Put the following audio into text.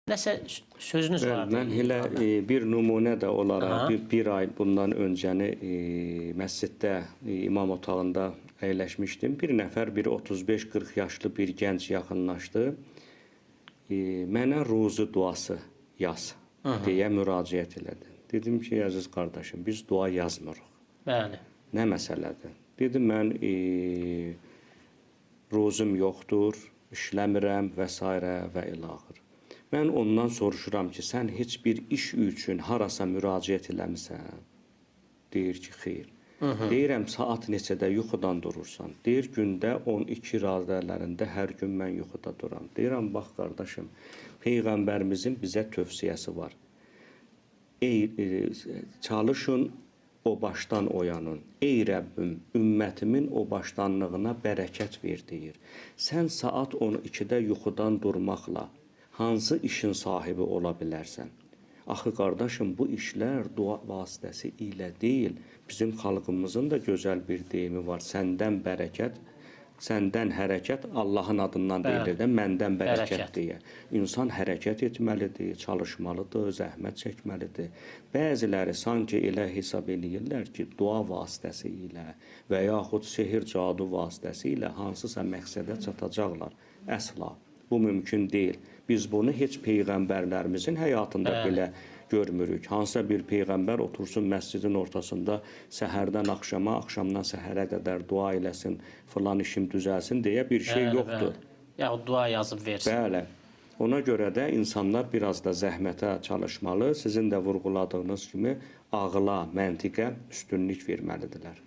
Nəsə sözünüz Bəli, vardı. mən elə bir nümunə də olaraq bir ay bundan öncəni məsciddə imam otağında əyləşmişdim. Bir nəfər, bir 35-40 yaşlı bir gənc yaxınlaşdı. Mənə ruzu duası yaz deyə müraciət elədi. Dedim ki, əziz qardaşım, biz dua yazmırıq. Bəli. Nə məsələdir? Dedi, mən ruzum yoxdur, işləmirəm və s. və ilaxır. Mən ondan soruşuram ki, sən heç bir iş üçün harasa müraciət eləmisən? Deyir ki, xeyr. Deyirəm, saat neçədə yuxudan durursan? Deyir, gündə 12 radələrində hər gün mən yuxuda duram. Deyirəm, bax qardaşım, Peyğəmbərimizin bizə tövsiyəsi var. Ey, çalışın, o başdan oyanın. Ey Rəbbim, ümmətimin o başdanlığına bərəkət ver, deyir. Sən saat 12-də yuxudan durmaqla hansı işin sahibi ola bilərsən? Axı qardaşım, bu işlər dua vasitəsi ilə deyil. Bizim xalqımızın da gözəl bir deyimi var. Səndən bərəkət, səndən hərəkət Allahın adından deyilir də, məndən bərəkət deyə. İnsan hərəkət etməlidir, çalışmalıdır, zəhmət çəkməlidir. Bəziləri sanki elə hesab eləyirlər ki, dua vasitəsi ilə və yaxud sehir cadu vasitəsi ilə hansısa məqsədə çatacaqlar. Əsla bu mümkün deyil. Biz bunu heç peyğəmbərlərimizin həyatında belə görmürük. Hansısa bir peyğəmbər otursun məscidin ortasında səhərdən axşama, axşamdan səhərə qədər dua eləsin, filan işim düzəlsin deyə bir şey yoxdur. Yaxud dua yazıb versin. Bəli. Ona görə də insanlar biraz da zəhmətə çalışmalı. Sizin də vurğuladığınız kimi ağla, məntiqə üstünlük verməlidirlər.